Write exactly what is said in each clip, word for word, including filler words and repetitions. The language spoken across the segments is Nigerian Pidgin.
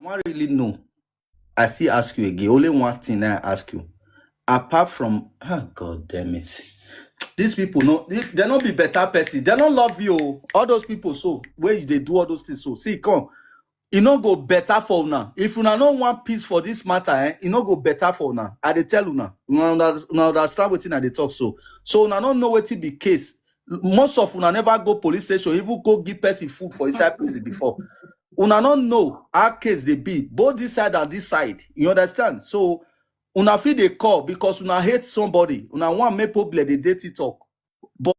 I really know. I still ask you again. Only one thing I ask you. Apart from, ah, God damn it. These people, no, they, they not be better person. They don't love you. All those people, so, where they do all those things, so, see, come. E no go better for una. If una no want peace for this matter, eh, e no go better for una. I dey tell una. Una under-, una understand wetin I dey talk so. So una no know wetin be case. Most of una never go police station, even go give person food for inside prison before. Una no know how case dey be, both this side and this side. You understand? So una fit dey call because una hate somebody. Una want make problem dey dey TikTok. But,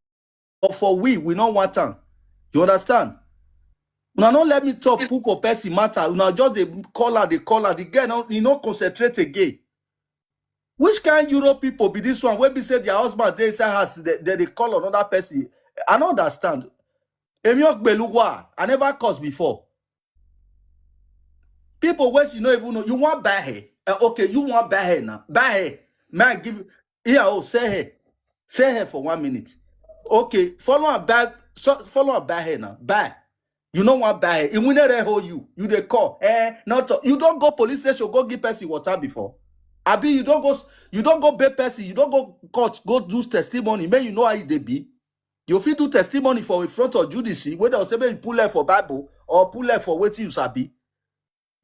but for we, we no want am. You understand? Una no let me talk put for person matter. Una just dey call her, dey call her. The girl no, e no concentrate again. Which kind Europe people be this one wey be say their husband dey inside house, they, they dey call another person? I no understand. Emi Ogbeluwa, I never cause before. People wey she no even know, you wan buy her? Eh, okay, you wan buy her now? Buy her. May I give, here, oh, say her. Say her for one minute. Okay, follow am buy, so, follow am buy her now. Buy. You no wan buy her. Iwinere hold you. You dey call. Eh, not to, you don go police station, go give person water before. Abi you don go s-, you don go bail person, you don go court, go do testimony. Make you know how e dey be. You fit do testimony for in front of judici, whether you say make you pull leg for Bible or pull leg for wetin you sabi.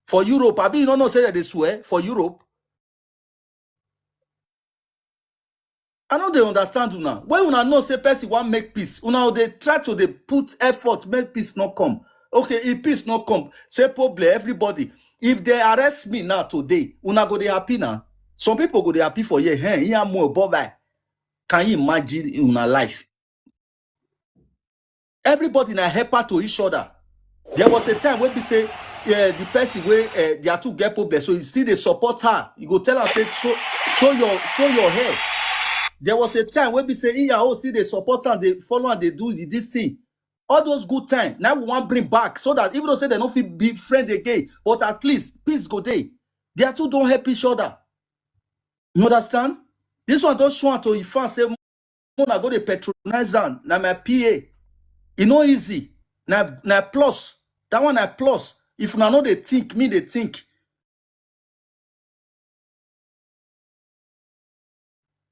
For Europe, abi you no know say dem dey swear for Europe? I no dey understand una. When una know say person wan make peace, una dey try to dey put effort make peace no come. Okay, if peace no come, say problem, everybody. If they arrest me now today, una go dey happy now. Some people go dey happy for here. Hey, Iyamu Obobai. Can you imagine una life? Everybody na helper to each other. There was a time wey be say, eh, the person wey, eh, their two get problem, so you still dey support her. You go tell her say, "Show, show your, show your hair." There was a time wey be say Iyawo still dey support her, dey follow her, dey do the, this thing. All those good time, now we wan bring back so that even though say they no fit be friend again, but at least peace go dey. Their two don help each other. You understand? This one don show am to him fans say, "Una go dey patronize am, na my P A." E no easy. Na, na plus. That one na plus. If una no dey think, me dey think.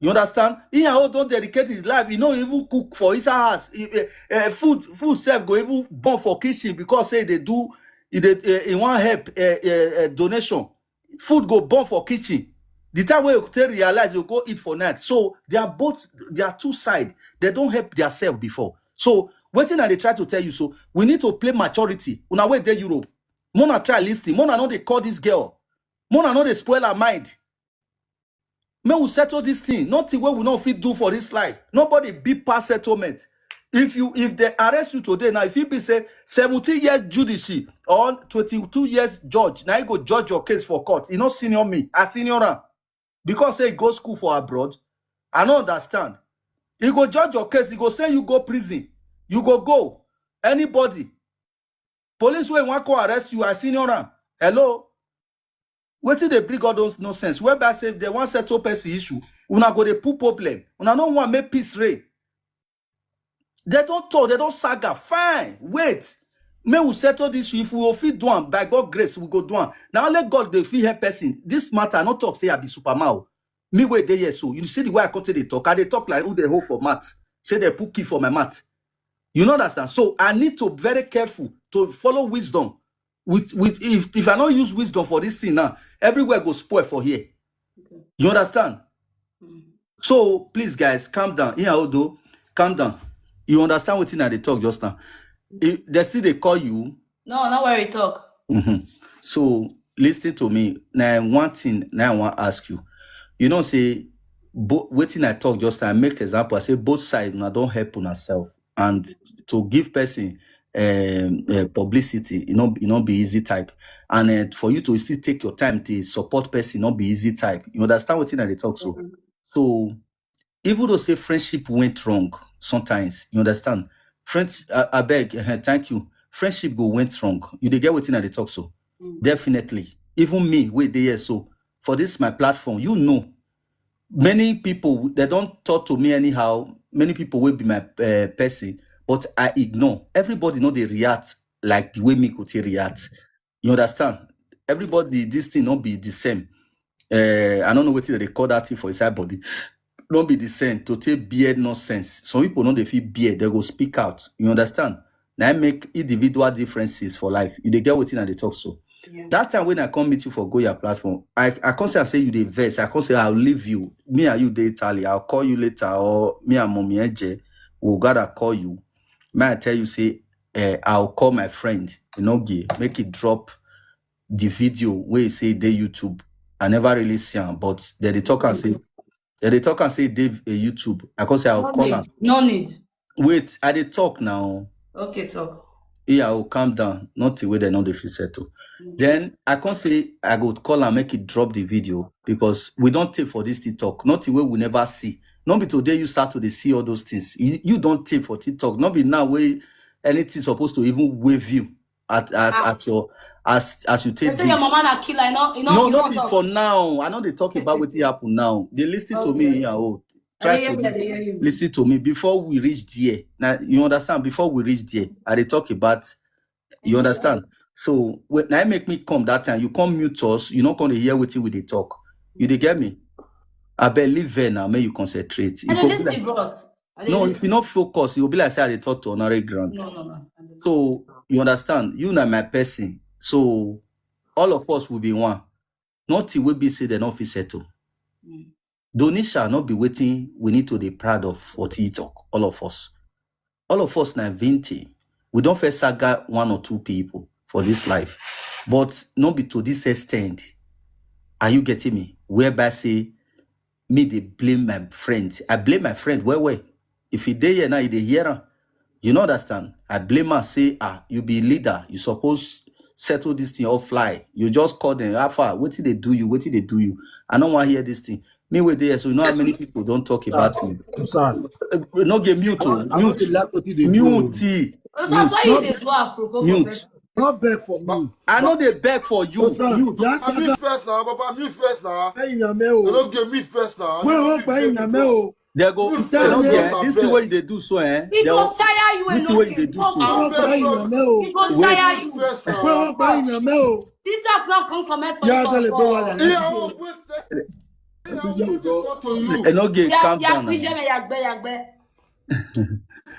You understand? Iyawo don dedicate his life. He no even cook for inside house. He, eh, eh, food, food sef go even burn for kitchen because say they do, he dey, eh, he wan help, eh, eh, eh, donation. Food go burn for kitchen. The time wey you take realize, you go eat for night. So they are both, they are two side. They don't help themselves before. So wetin I dey try to tell you, so we need to play maturity. Una wey dey Europe, mona try listen. Mona no dey call this girl. Mona no dey spoil her mind. Make we settle this thing. Nothing wey we no fit do for this life. Nobody be past settlement. If you, if they arrest you today now, if you be say seventeen years judici or twenty-two years judge, now you go judge your case for court. You no senior me, I senior am. Because say he go school for abroad, I no understand. He go judge your case, he go send you go prison. You go go. Anybody. Police wey wan come arrest you, I senior am. Hello? Wetin dey bring all those nonsense? Whereby say if they wan settle person issue, una go dey put problem. Una no wan make peace reign. They don talk, they don saga. Fine, wait. Make we settle this issue. If we go fit do am, by God grace, we go do am. Na only God dey fit help person. This matter, I no talk say I be Superman o. Me wey dey here so, you see the way I come take dey talk. I dey talk like who dey hold for mouth. Say they put key for my mouth. You no understand? So I need to very careful to follow wisdom. With, with, if, if I no use wisdom for this thing now, everywhere go spoil for here. You understand? So please, guys, calm down. Iya Odo, calm down. You understand wetin I dey talk just now? If they still dey call you, No, no worry, talk. So listen to me. Now one thing now I wan ask you. You know say, but wetin I talk just now, I make example. I say both sides una don help una self, and to give person, um, uh, publicity, you know, you know, be easy type, and, uh, for you to still take your time to support person, not be easy type. You understand wetin I dey talk so? So even though say friendship went wrong sometimes, you understand? Friends, I, I beg, uh, thank you. Friendship go went wrong. You dey get wetin I dey talk so? Definitely. Even me, wey dey here so, for this my platform, you know, many people, they don't talk to me anyhow. Many people will be my, uh, person, but I ignore. Everybody know they react like the way me go take react. You understand? Everybody, this thing not be the same. Uh, I don't know what they call that thing for inside body. Don't be the same to take beard nonsense. Some people know they feel beard, they go speak out. You understand? Now I make individual differences for life. You they get what I they talk so. That time when I come meet you for Goya platform, I, I can't say I say you the verse. I can't say I'll leave you. Me and you, they Italy. I'll call you later, or me and mommy Eje will gotta call you. May I tell you, say, eh, I'll call my friend, you know, Gay, make it drop the video where he say they YouTube. I never really see him, but they, they talk and say, they, they talk and say Dave a YouTube. I can say I'll No call need. him. No need. Wait, I they talk now. Okay, talk. Yeah, I'll calm down. Not the way they know they feel settle. Then I can't say I go call and make it drop the video because we don't take for this to talk. Not the way we never see. Not be today you start to dey see all those things. You, you don't take for TikTok. Not be now way anything supposed to even wave you at at, Ah. at your as as you They take say the your mama na killer. I know, you know, no, you not don't be talk. For now. I know they talk about what happened now. They listen to me Okay. Here. Oh, I try hear to you, I hear you. Listen to me before we reach there. Now you understand. Before we reach there, I they talk about. You understand? So when I make me come that time, you come mute us. You not gonna hear what we they talk. You they get me? I believe there now. May you concentrate. You And go then be this like, the bros. And then no, this if you not focus, you'll be like say I dey talk to honorary grant. No, no, no. And then So you understand? You not my person. So all of us will be one. Nothing will be said and not fit settle. Mm. Donisha not be waiting. We need to be proud of for TikTok. All of us. All of us now vinting. We don't first saga one or two people for this life. But not be to this extent. Are you getting me? Whereby say me they blame my friend. I blame my friend. Where where? If he dey here now, he dey hear am. You know understand? I blame her. Say ah, you be leader. You suppose settle this thing or fly. You just call them. How far? What did they do you? What did they do you? I don't want to hear this thing. Me with there, so you know how many people don't talk about me. Osas. Uh, no get mute, oh, I don't mute, dey like what you dey do. mute. Osas, why you dey do apropos for Mute. person? Not beg for me. I know they beg for you. Osas, Mute. just I mute first now, Papa. Mute first now. Hey, you know me, I oh. don't get mute first now. Where I walk by, you know me, oh. They go. Mute They don't first, get I this thing beg. Where they do so, eh? He They go will- tire you. This And way no you dey do so. I walk by, you know me, oh. He go Wait. tire Mute you. first Where I now. walk by, you know me, oh. TikTok not come comment for Yeah, you. I gotta go while I For listen. Yeah, oh, wait. Yeah, wait, they talk to you. Enoge, Yeah, calm yeah, down. Yagbe, Yagbe, Yagbe.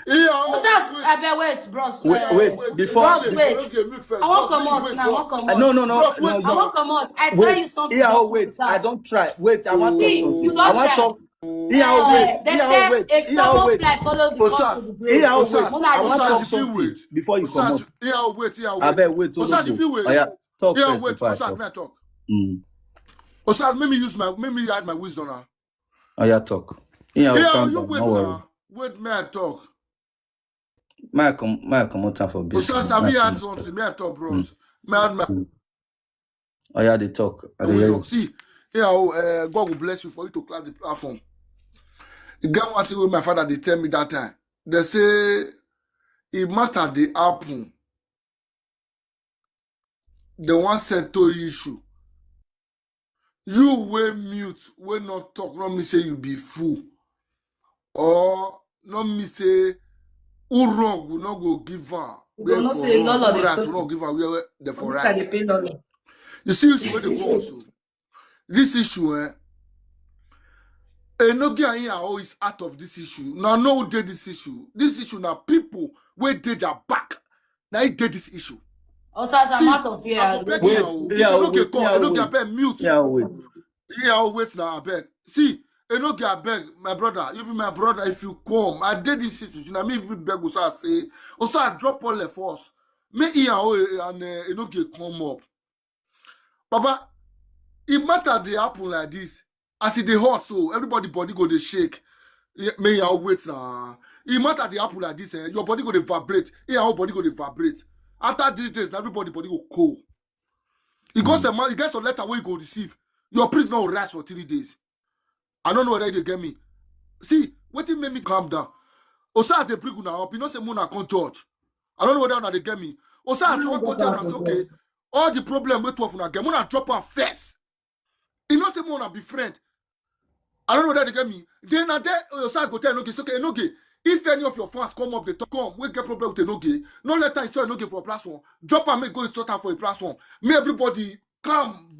Yeah, oh, Osas, wait. I beg, wait, bros. Wait, uh, wait, before. Bros, Wait, wait. Don't get mute first. I won't Bros, come out wait, now. I won't bros. Come Uh, out. no, no, no, Bros, no, wait, I no. won't come out. I Wait, tell you something. Yeah, oh, wait. I Osas. don't try. Wait, I want talk See, something. you don't I want try. Talk. Yeah, oh, Eh, wait. They Yeah, oh, say wait. a Yeah, oh, stubborn wait. fly follow the Osas. cause of the grave. Yeah, oh, wait. Una I dey want talk. talk Osas, if you something wait. before you come Osas, out. if, yeah, oh, wait, yeah, oh, I wait. beg, wait, Osas, if you Ologo. wait. Oh, yeah, talk Yeah, first wait. before I Osas, talk. May I talk? Mm. Osas, let me use my, let me add my wisdom now. Oh, yeah, talk. Yeah, oh, Yeah, calm you down. wait No worry. Now. Wait, may I talk? My come, my come out time for business. Osas, have you had something? May I talk, bros? May I add my Oh, yeah, they talk. I dey hear wisdom. You. See, yeah, oh, uh, God will bless you for you to clap the platform. You get one thing with my father, they tell me that time. They say, it matter the happen. The one settle issue. You will mute, will not talk, not me say you be fool. Or not me say who wrong will not go give her. You go know say Lolo dey Right talk. Will not give her where the for Look at the right. Pay Lolo. You see, issue where they go also. This issue, eh? Enoge and Iyawo is out of this issue. Now, no dey this issue. This issue now, people where they their back. Now, it did this issue. Osas, I'm See, out of here. I go beg Wait, Iyawo. If yeah, you no wait, get call, yeah, you no wait. Get pay mute. Yeah, wait. Yeah, wait now, I beg. See, you no get beg, my brother. You be my brother. If you come, I did this situation. I mean, if you beg, Osas say, Osas drop all the force. Me Iyawo and uh, you no get come up. Baba, it matter they happen like this. As it dey hot, so everybody body go dey shake. Yeah, may you wait now. It matter they happen like this. Eh? Your body go dey vibrate. Yeah, our body go dey vibrate. After three days, now everybody body go cold. You got some, you get some letter where you go receive. Your priest no rest for three days. I don't know whether they get me. See, what it made me calm down. Osas they bring una up. You know say Mona can't judge. I don't know whether una they get me. Osas one go tell una say okay. All the problem with twelve una get. Mona drop am first. You know say Mona be friend. I don't know whether they get me. Then I there Osas go tell Enoge, it's okay, Enoge. If any of your fans come up, they talk, come, we get problem with Enoge. No let her insult Enoge for a platform. Drop am, make go insult her for a platform. Me everybody calm,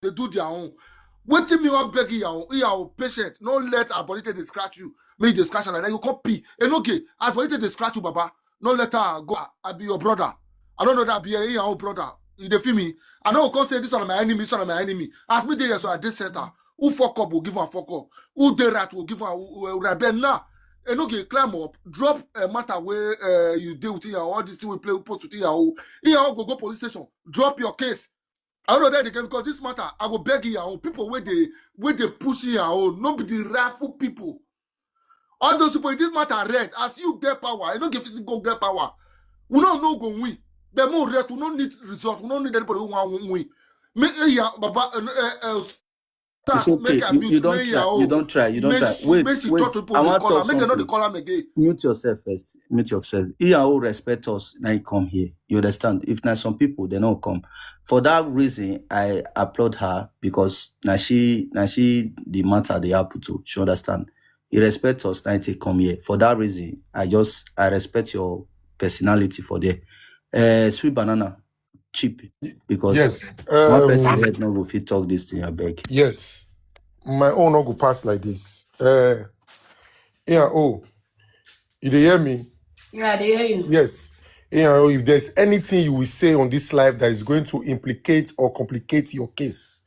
dey do their own. Wetin me wan beg Iyawo, Iyawo, patient, no let her body take dey scratch you. Make you dey scratch her like that, you come pee. Enoge, as body take dey scratch you, Baba, no let her go. I be your brother. I don't know that be Iyawo brother. You dey feel me? I no go come say this one na my enemy, this one na my enemy. As me dey here, so I dey center. Who fuck up go give am fuck up. Who dey right go give am uh, right. But now, Enoge, climb up, drop a matter where uh, you deal with Iyawo, all this thing we play, we post with Iyawo. Iyawo go go police station, drop your case. I don't know that again because this matter, I go beg Iyawo. People where they where they push Iyawo, no be the rightful people. All those people in this matter red. As you get power, you don't get physical get power. We don't know go win. The more red, we don't need result. We don't need anybody who want win. Me, eh, yeah, Baba, uh, uh, uh, It's okay. You, you don't try. You don't try. You don't try. Wait, wait. I want to talk something. Make them not call am again. Mute yourself first. Mute yourself. Iyawo respect us. Now you come here. You understand? If not some people, they don't come. For that reason, I applaud her because now she, now she the matter they happen to. She understand. He respect us. Now they come here. For that reason, I just I respect your personality for there. Uh, sweet banana. Cheap because yes, one um, person head no go fit talk this thing, I beg. Yes, my own no go pass like this. Uh, yeah, oh, you dey hear me? Yeah, they hear you. Yes. Yeah, oh, if there's anything you will say on this live that is going to implicate or complicate your case,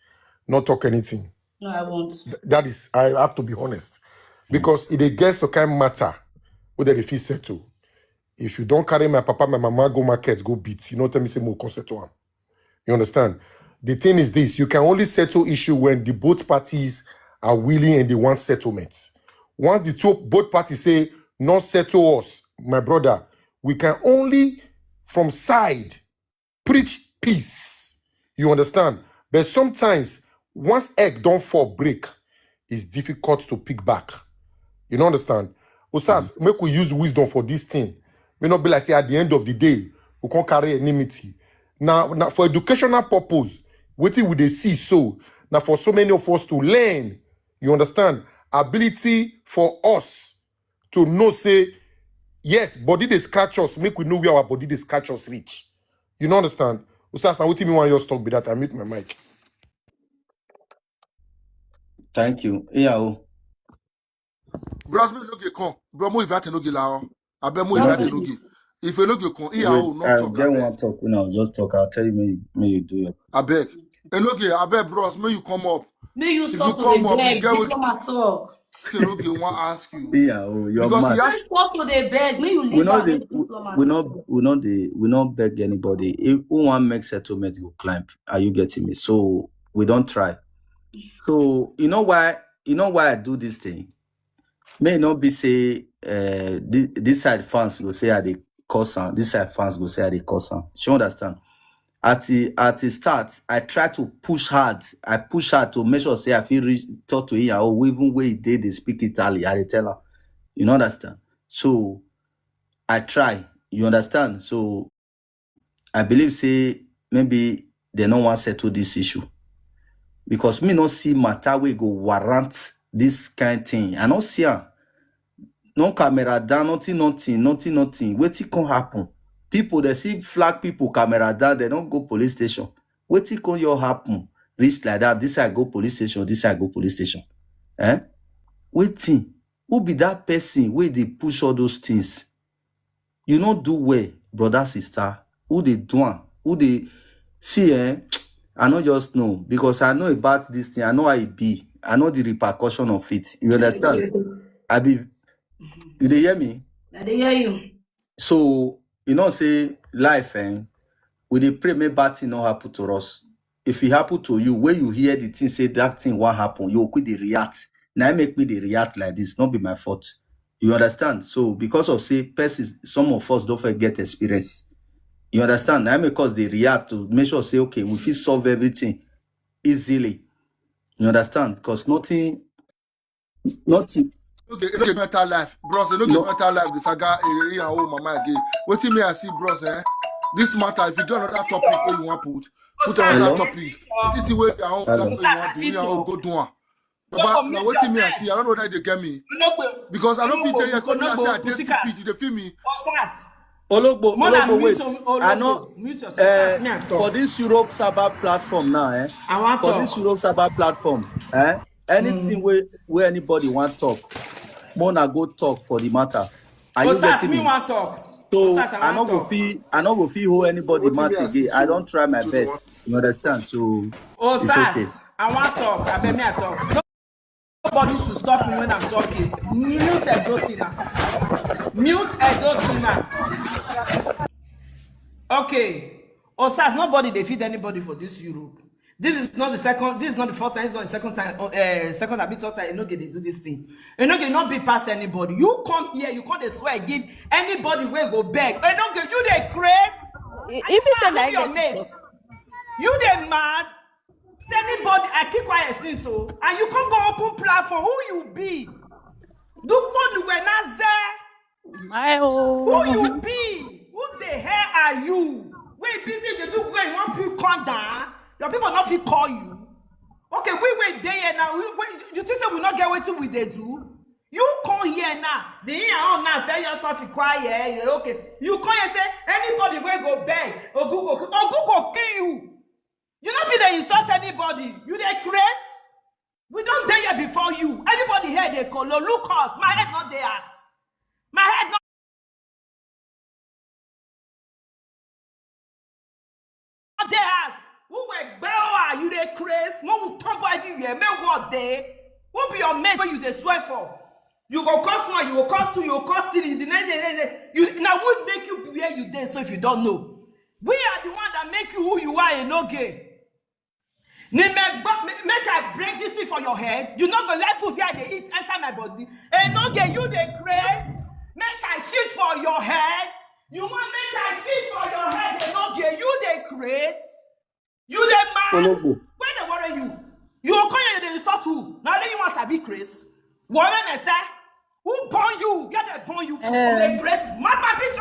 not talk anything. No, I won't. Th- that is, I have to be honest. Because it dey get some kind matter where they fit settle. If you don't carry my papa, my mama go market, go beat, you know, tell me say more come settle am. You understand? The thing is this: you can only settle issue when the both parties are willing and they want settlement. Once the two both parties say no settle us, my brother, we can only from side preach peace. You understand? But sometimes once egg don't fall break, it's difficult to pick back. You know understand? Usas, make we use wisdom for this thing. We not be like say at the end of the day, we can't carry enmity. Now, now for educational purpose, what we they see so now for so many of us to learn, you understand, ability for us to know say yes, body they scratch us, make we know where our body they scratch us reach. You know understand? Usas, now what me want your stock be that I mute my mic. Thank you. Yeah. Oh. Bros, me no get con. Bro, mo invite no get la. I bet mo invite no get. If you no get con, yeah, oh, no talk. Then one talk when I'll just talk. I'll tell you me me you do it. I beg. Enoge, I beg, bros, may you come up. May you stop to beg. Come and talk. Enoge, want ask you. Yeah, oh, you're because mad. Stop to the beg. May you leave. We not the, we not we not the we not beg anybody. If who want make settlement, you climb. Are you getting me? So we don't try. So you know why you know why I do this thing. May not be say uh, this, this side fans will say are they cause am. This side fans go say are they cause am. She understand. At the at the start, I try to push hard. I push hard to make sure say I feel reach talk to him or even way they they speak Italy. I dey tell her, you know understand. So I try, you understand. So I believe say maybe they no want settle this issue because me not see matter we go warrant this kind thing. I not see her. No camera down, nothing, nothing, nothing, nothing. Wetin can happen? People they see flag people camera down, they don't go police station. Wetin can your happen? Reach like that. This I go police station. This I go police station. Eh? Wetin? Who be that person where they push all those things? You no do well, brother, sister. Who they do am? Who they see? Eh? I no just know because I know about this thing. I know how it be. I know the repercussion of it. You understand? I be. You they hear me? I dey hear you. So you know say life, eh? We dey pray make bad thing no happen to us. If it happen to you, when you hear the thing say that thing what happen, you quick dey react. Now make me dey react like this. Not be my fault. You understand? So because of say persons, some of us don't forget experience. You understand? Now make us dey react to make sure say okay, we fit solve everything easily. You understand? Because nothing, nothing. Okay, okay, better life, bros. No get better life. The saga area, oh mama again. What me I see, bros? Eh, this matter. If you got another topic where you want put, put another topic. This is where your own plan where you want to, your own go do one. But now what me I see, I don't know that they get me because I don't feel they come here say I dey stupid. You dey feel me? Ologbo, Mona, Ologbo, mute wait. Ologbo. I know Mute yourself. uh, Me and for talk. This Europe Sabbath platform now, eh? I want For talk. This Europe Sabbath platform, eh? Anything where where anybody want talk, Mona go talk for the matter. Are you Osas, getting me me? Want talk. So Osas, I I no want go talk. Feel I no go feel hold anybody Wetin me mouth I see again. I so don't try my wetin dey best. want You understand? So it's okay. Osas, I want talk. I bet me I talk. Nobody should stop me when I'm talking. Mute Edotina. Mute Edotina. Okay. Osas, nobody dey feed anybody for this Europe. This is not the second. This is not the first time. It's not the second time. Uh, second, I be third time. Enoge dey do this thing. Enoge not be pass anybody. You come here, you come dey swear give anybody wey go beg. Enoge, you dey craze. If you say Mad like with your this, mates. You dey mad. Say anybody, I keep quiet since so, and you come go open platform. Who you be? Do what you were not there. My Who oh. You Be? Who the hell are you? Wait, busy they do when one people come down. Your people not fit call you. Okay, we wait there now. We, we, you think say we not get wetin we dey do? You come here now. The year on now, fair yourself, you quiet. You okay? You come here say anybody wey go beg, Ogugo, Ogugo kill you. You no fit dey insult anybody. You dey craze. We don dey here before you. Anybody here dey kolo, look us. My head not dey ass. My head not dey ass. Who were gbewa? You dey craze. When we talk about everywhere, make what day? Who be your mate when you dey swear for? You go cost one, you go cost two, you go cost three. The next day, next day, you now would make you be where you dey. So if you don't know, we are the one that make you who you are. Enoge. Ni me gba- me- Make I break this thing for your head. You not go let food where they eat enter my body. Enoge, you dey craze. Make I shit for your head. You want make I shit for your head. Enoge, you dey craze. You dey mad. Ologbo. Where they worry you? You go come here, they insult who? Now then you want to be craze. What am I say? Who born you? Where they born you? Um, They craze. Mark my picture.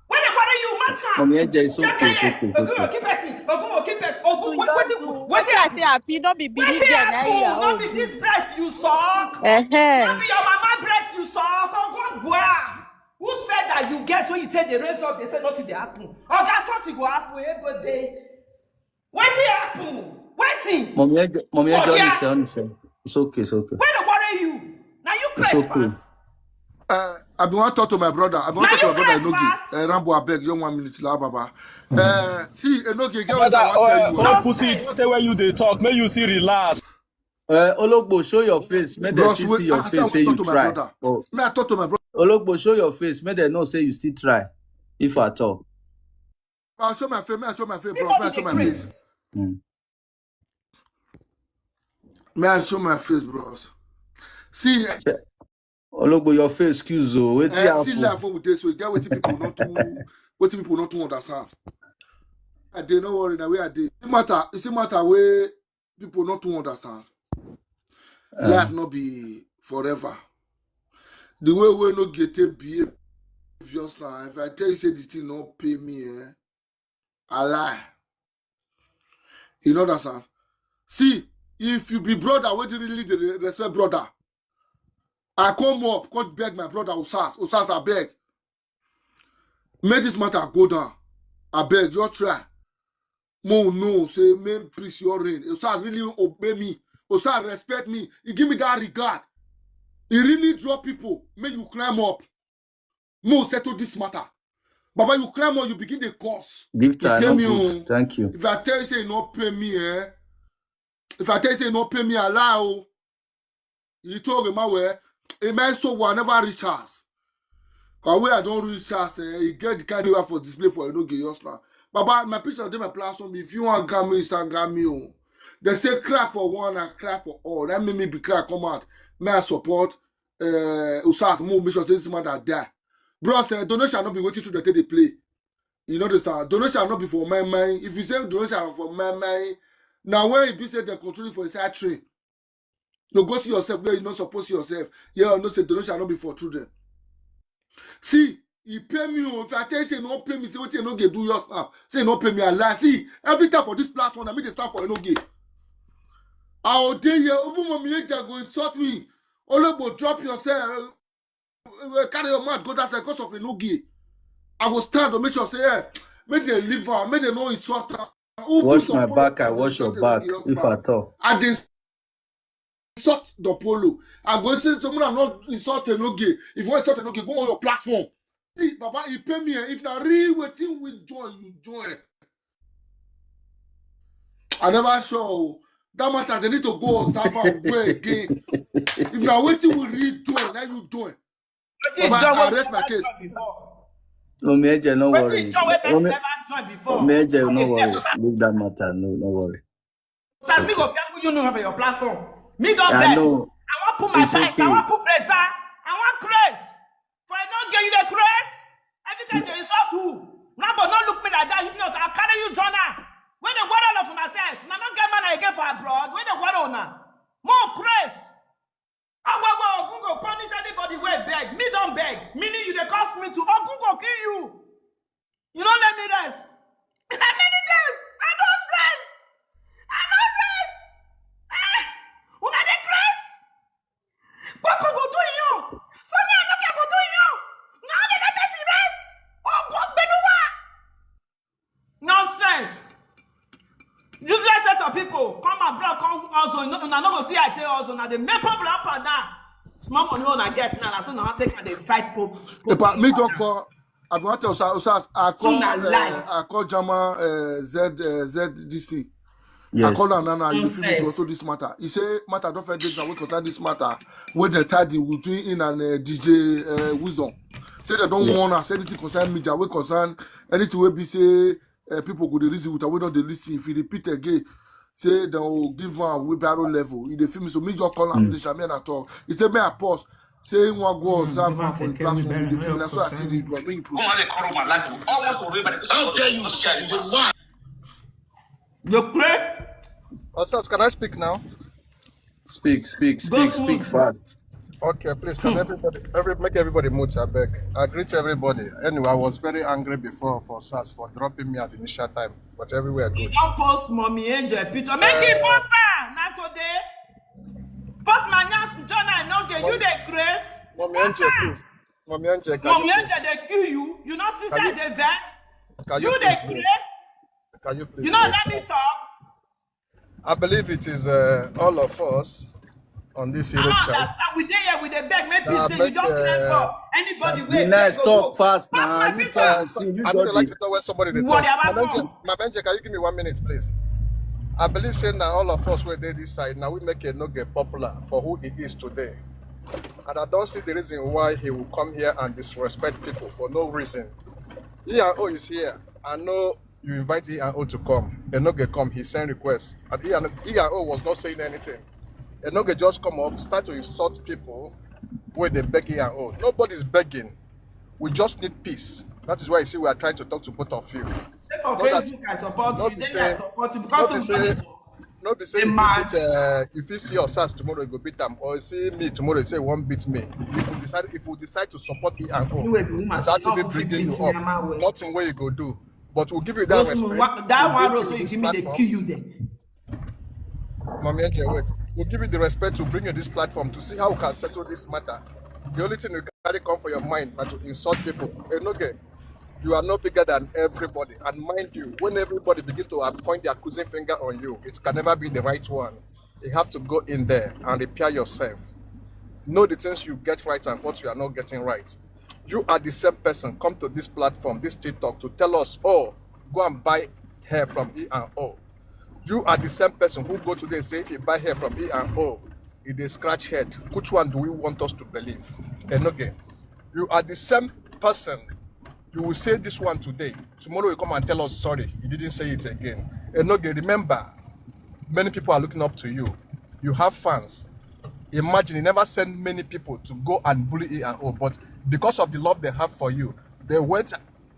Where they worry you? Matter. Mommy, Eje, it's Yeah, okay, it's yeah. okay, it's Ogun okay. Oki person. Ogun Oki person. Ogun. We What? don't What? do. What? Wetin I say happy? No be believe Wetin there na happen? ya No be oh. This breast you suck. No Uh-huh. Be your mama breast you suck. Ogun Ogbua. Whose feather you get when you take the raise up? They say nothing dey happen. Oga, something go happen every day. Wetin happen? Wetin? Mommy, Eje, Mommy, Eje, Oh, yeah. Honestly, honestly. It's okay, it's okay. Where they worry you? Now you It's craze okay. Pass. Uh, I been want talk to my brother. I been want Now talk to you my brother craze Enoge. Pass. Uh, Rambo, I beg you one minute, la baba. Uh, see, Enoge, get what Brother, I want to tell uh, you. old Uh, pussy, don't tell where you dey talk. Make you see relax. Uh, Ologbo, show your face. Make them Bros, see, wait, see your I say I face. Say want You talk to my Try. Brother. Oh, May I talk to my brother? Ologbo, show your face. Make them know say you still try. If at all. I show my face. May I show my face, People bros? May I dey show my craze. Face? Mm. May I show my face, bros? See, Ologbo, your face, excuse oh. Wetin uh, see happen? Life for this, so get wetin people not to, wetin people not to understand. I dey no worry now. Where I dey? It matter. It's a matter where people not to understand. Uh, Life not be forever. The way we no get to behave, just now. If I tell you say this thing not pay me, eh, I lie. You know that sound. See, if you be brother, what you really dey respect brother? I come up, come beg my brother Osas. Osas, I beg. Make this matter go down. I beg, you try. Mo no say make peace your reign. Osas really obey me. Osas respect me. He give me that regard. He really draw people. Make you climb up. Mo settle this matter. Baba, you climb up, you begin the cause. Give You time, pay no me, good. Oh. Thank you. If I tell you say you not pay me, eh? If I tell you say you not pay me, I lie, oh. You told him, I wear. A man so will never reach us. Cause where I don't reach us, eh? You get the kind of for display for you no get yours now. Baba, my picture dey my platform. If you want gam me, you stand gam me, oh. They say cry for one and cry for all. That make me be cry come out. May I support uh Usas move mission to this man that die. Bros, eh, donation not be waiting to the day they play. You know the star. Donation not be for my mind. If you say donation for my mind, now when you be say they control it for inside train, you go see yourself where you not supposed to yourself. Yeah, I know say donation not be for children. See, he pay me. Oh, if I tell you say no pay me, say what you no get do yours now. Say no pay me, I lie. See, every time for this platform, I mean they stand for no get. How dare you? Even mommy Eja go insult me. Ologbo, drop yourself. Uh, carry your mouth go that side because of Enoge. I go stand to make sure say, yeah, make dem leave am, make dem no insult am. Who Wash fit my Don Polo back, I as wash your insult back, Enogie if husband? At all. I dey insult Don Polo. I go say, so make una no insult Enogie. If you wan insult Enogie, go on your platform. See, Baba, he pay me, eh. If na real wetin we join, you join. I never sure o. That matter, they need to go observe am well again. If na wetin we really join, na you join. Wetin Baba, join I wey rest my never case. Join before? No, me, Eje, no Wetin worry. Join wey person Omi, never join before? Omi, Eje, no Okay, worry. Yes, sir. Leave that matter. No, no worry. Sir, me Okay. go tell you no have your platform. Me don I vex. Know. I wan put my It's fight. I okay. Wan put pressure. I wan craze. For I don't get you the craze. Every time they insult who? Rambo, no look me like that. If not, I'll carry you, Jonah. When they worry all of myself, now not get man again for abroad. When they worry on now, more craze. Agwagwa Ogun go punish anybody wey beg. Me don beg. Meaning you dey curse me to Ogun go kill you. You don't let me rest. In that many days, I don't rest. I don't rest. Eh, una dey craze. Boko go do you. Sonia Anoke go do you. Now they let person rest. Ogun Beluwa. Nonsense. Useless set of people come abroad, come also. No, una no go see I tell also now. They make problem up and down. Small money una get now. I say now I take and they fight pope. Epa, me don call. I go tell Osa, Osa, I call, Una lie. Uh, I call Jama, uh, Z, uh, Z D C. Yes. I call am now, now you finish Nonsense. Also this matter. He say matter don't fit dey now. We concern this matter with the tidy between in and uh, D J uh, Wisdom. Say they don't Yeah. want us anything concern media. We concern anything we be say uh, people go dey reason with am, we don't dey listen. If you repeat again, say they will give am wheelbarrow level. He dey feel me, so me just call am Mm. finish am, me and I talk. He say me I pause. Say he wan go observe am for the platform. He dey feel me. That's why I see the drug. Make you prove. How dare you, sir? You dey lie. You craze? Osas, can I speak now? Speak, speak, Go speak, speak smooth. Fast. Okay, please, can everybody, every, make everybody mute, I beg. I greet everybody. Anyway, I was very angry before for Osas for dropping me at the initial time, but everywhere You good. Don't post Mommy Angel picture. Make it Uh, post her. Not today. Post my nyash, Jonah Anoke. You Mommy, dey craze. Mommy Post Angel, her. Please. Mommy Angel, can Mommy you please? Angel, they kill you. You not see Can say you, they vex. Can you You dey please mute? Craze. Can you please You know, mute? Let me talk. I believe it is uh, all of us on this I don't Europe side. Understand. We dey here, we dey beg, make Uh, peace dey. You make, don't clear uh, for anybody Be wey nice, go talk go. Fast Pass now. My You picture. talk, see, you I don't got like it. To talk when somebody dey What talk. About Mama Angel, come? Mama Angel, can you give me one minute, please? I believe saying that all of us where they this side now we make it not get popular for who he is today. And I don't see the reason why he will come here and disrespect people for no reason. E and O is here. I know you invite E and O to come. Enoge come, he send requests. And E and, E and O was not saying anything. Enoge just come up, start to insult people where they beg E and O. Nobody's begging. We just need peace. That is why you see we are trying to talk to both of you. Dey for Not that, Facebook, I support not you. Be Then I say, support you not because be somebody say, talk. Not be say A if you man. Beat, uh, if you see Osas tomorrow, you go beat them, or you see me tomorrow, you say won't beat me. If we decide, if we decide to support E and O, You will be woman, so without you even don't fit bringing you beat me, up, I'm out. Nothing where you go do. But we'll give you that Those respect. Mo-, wa-, that We'll one give roast you where you this give me, they platform. Kill you then. Mommy Angel, wait. We'll give you the respect to bring you this platform to see how we can settle this matter. The only thing you carry come for your mind na to insult people. Enoge, you are no bigger than everybody. And mind you, when everybody begin to uh, point their accusing finger on you, it can never be the right one. You have to go in there and repair yourself. Know the things you get right and what you are not getting right. You are the same person come to this platform, this TikTok, to tell us, "Oh, go and buy hair from E and O." You are the same person who go today say if you buy hair from E and O, it dey scratch head. Which one do we want us to believe? Enoge, you are the same person. You will say this one today. Tomorrow you come and tell us sorry. You didn't say it again. Enoge, remember, many people are looking up to you. You have fans. Imagine you never send many people to go and bully E and O, but because of the love they have for you, they went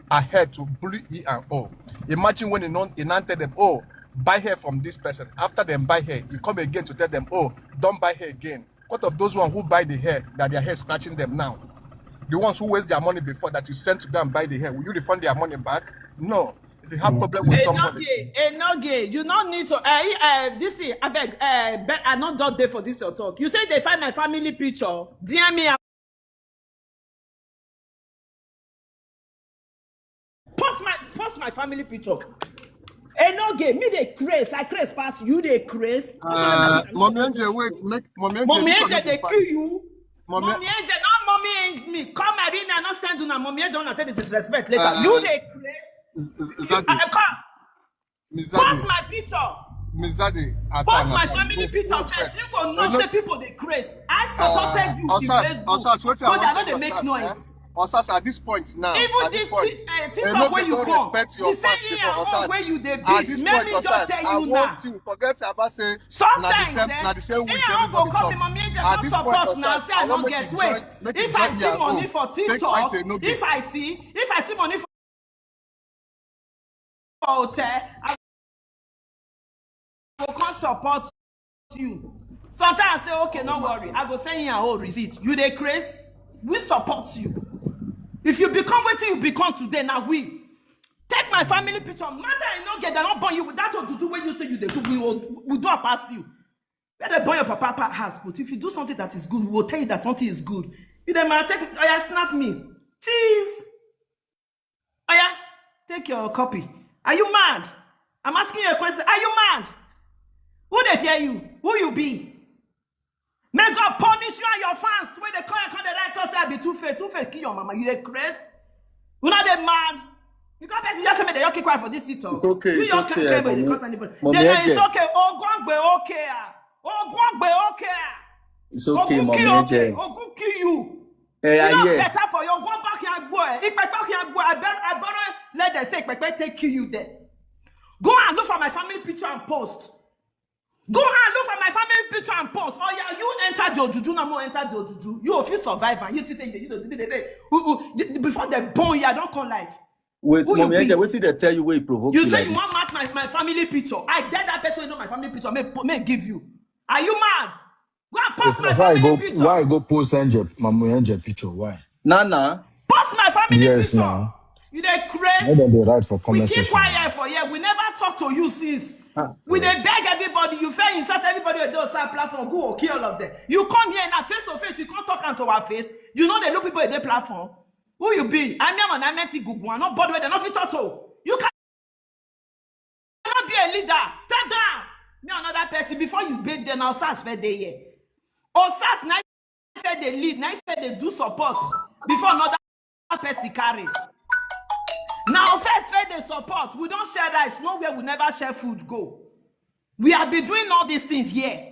ahead to bully E and O. Imagine when you know, you now tell them, "Oh, buy hair from this person." After them buy hair, you come again to tell them, "Oh, don't buy hair again." What of those one who buy the hair that their hair scratching them now? The ones who waste their money before that you sent to go and buy the hair, will you refund their money back? No. If you have problem with somebody, Enoge, Enoge, you don't need to. Uh, uh, this thing, I beg. Uh, but I not just there for this your talk. You say they find my family picture. D M me. Post my family picture. E no get me dey craze. I craze pass you dey craze. Uh, Mommy Angel, wait, make Mommy Angel. Mommy This Angel one dey no kill be you. Mommy, Mommy Angel, not Mommy Angel. Me come arena, not send una Mommy Angel. Una take the disrespect later. Uh, You dey craze. Z- Z- Zadi, I come Miss post Zadi, my picture. Miss Zadi, Post Atam, my Atam. family Go, picture go first. First. You go know Eh, no, say people dey craze. I supported you in Osas, Facebook. Osas, wetin I So wan that no tell dey make Osas, eh? Noise. Osas, at this point now, Even at this this point, tit- uh, eh, TikTok make where dem you don come, respect the your same part, here people, and Osas. where you dey At beat. this Let point, me just Osas, tell I you want now. you forget about say na the Sometimes, same, eh, na the same witch here I go everybody come the chop. Mommy Angel At come this point, support Osas, now. Say I I no wan make get you weight. join, make you If I join see their money own. For Take TikTok, fight, eh, no if I see, if I see money for hotel, I go come support you. Sometimes I say, okay, no worry. I go send you a whole receipt. You dey craze? We support you. If you become wetin you become today, now we take my family picture. Matter I no get, they don't burn you with that ojuju wey you say you dey do. We will, we do pass you. Where they burn your papa pa- house, but if you do something that is good, we will tell you that something is good. You dey man take, oya, snap me. Cheese. Oya, take your copy. Are you mad? I'm asking you a question. Are you mad? Who dey fear you? Who you be? May God punish you and your fans wey dey come and come dey write us say I be Two Face. Two Face kill your mama. You dey craze? You no dey mad? Because person just say make dem just keep quiet for this TikTok. It's okay, You it's just okay, can't claim it Mommy. because anybody. Mommy They know it's Angel. Okay. Ogun Agbe okay. Ah. Ogun Agbe okay. Ah. It's okay, Ogun Mommy kill okay. Angel. Ogun kill you. Eh, You I know hear. Better for you. Go back and go. Eh. If Pepe can go, I better, I better let them say Pepe take kill you there. Go and look for my family picture and post. Go and look for my family picture and post. Oh yeah, you enter the ojuju, no more enter the ojuju. You fit survive and you think say you dey do this. Before they burn you, I don't come life. Wait, Who you Mommy be? Angel, wetin dey tell you wey provoke You you say like you this? want match my, my family picture. I did that person wey know my family picture. May, may give you. Are you mad? Go and post my That's why I family go, picture. why I go post Angel, Mommy Angel picture. Why? Nana, Post my family Yes, picture. now. You dey Why craze. don't they write for We comment keep section? Quiet for here. We never talk to you since. Ah, We dey beg everybody. You fair insult everybody wey dey outside platform. Go okay all of them. You come here now face to face. You come talk am to our face. You know they look people in the platform. Who you be? I'm here on I met Igugu. I'm not body where they not fit talk to. You cannot be a leader. Step down. Me another person before you beg them. Now Osas fair day here. Osas now fair they lead. Now fair they do support before another person carry. Now first fair they support. We don't share rice. Nowhere we never share food go. We have been doing all these things here.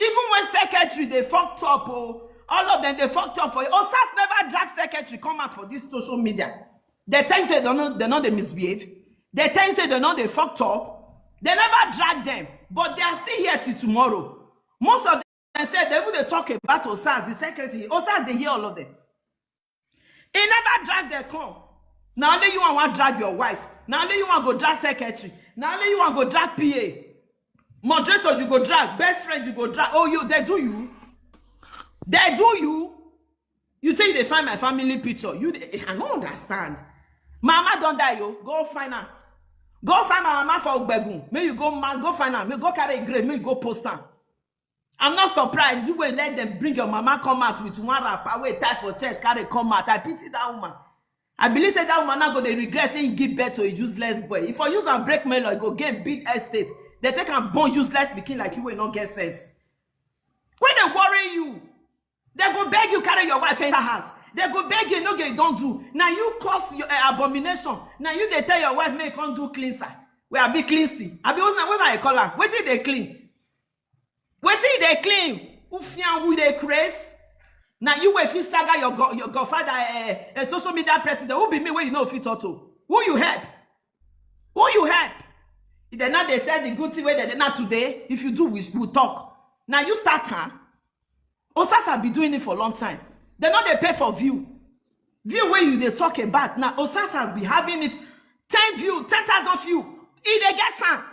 Even when secretary they fucked up, oh, all of them they fucked up for you. Osas never drag secretary come out for this social media. They tell you say they no, they no they misbehave. They tell you say they no they fucked up. They never drag them, but they are still here till tomorrow. Most of them say they will they talk about Osas, the secretary. Osas they hear all of them. He never drag their con. Now only you want to drag your wife. Now only you want go drag secretary. Now only you want go drag P A. Moderator, you go drag. Best friend, you go drag. Oh, you, they do you. They do you. You say they find my family picture. You, dey- I don't understand. Mama don't die, yo. Go find her. Go find my mama for Ogbegun. May you go ma- go find her. May go carry a grave. May you go post her. I'm not surprised. You will let them bring your mama come out with one wrapper, wey tie for chest, carry come out. I pity that woman. I believe say that woman now go dey regret saying give birth to a useless boy. If I use and break melon, go gain big estate. They take and born useless pikin like you will not get sense. When they worry you, they go beg you carry your wife enter house. They go beg you, no get don't do. Now you cause your uh, abomination. Now you they tell your wife make come do cleanser. We are be cleansing. I be what I call her. Wait till they clean. Wait till they clean. Ufian who they craze. Now you will feel saga your go, your godfather, a uh, social media president. Who be me when you know fit to? Who you help? Who you help? If they not they said the good thing where they not today. If you do, we will talk. Now you start, huh? Osas have been doing it for a long time. They not they pay for view. View where you they talk about now. Osas has been having it ten view, ten thousand view. If they get some,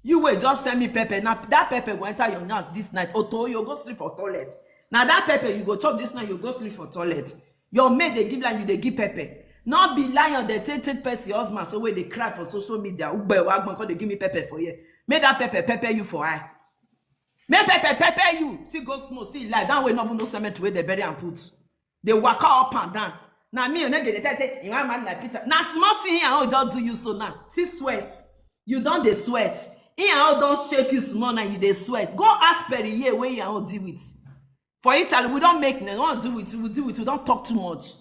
you will just send me pepper. Now that pepper will enter your house this night. Oto, you go sleep for toilet. Now that pepper you go chop this night, you go sleep for toilet. Your maid they give like you they give pepper. Not be lion they take take person husband so where they cry for social media. Ugbe wagbon call they give me pepper for here. Make that pepper pepper you for eye. Make pepper pepper you. See go small, see like that way not even no cemetery where they bury and put. They walk up and down. Na me, you know, they tell say, "You want man my picture." Na small thing, I don't just do you so now. See sweat. You don't dey sweat. He and all don't shake you small now, you dey sweat. Go ask Perrier where you all deal with. For Italy, we don't make no, we don't do it, we do it, we don't talk too much.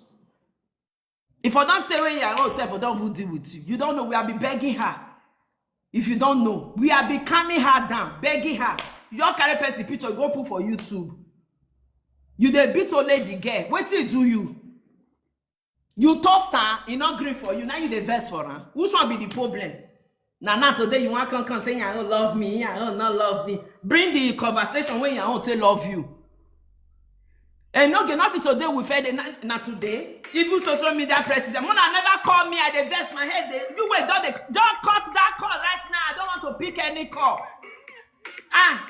If I don't tell you, I don't self, I don't who deal with you. You don't know, we have been begging her. If you don't know, we have been calming her down, begging her. You all carry person picture, go put for YouTube. You dey beat old lady girl. Wetin do you? You toast her, e not green for you. Now you dey vex for her. Which one be the problem? Now, now today you want come come say, "I don't love me, I don't not love me." Bring the conversation when you want to love you. And no, not be today we fed na, na today. Even social media president, when I never call me, I dey vex my head. Dey, you wait, don't dey, don't cut that call right now. I don't want to pick any call. Ah,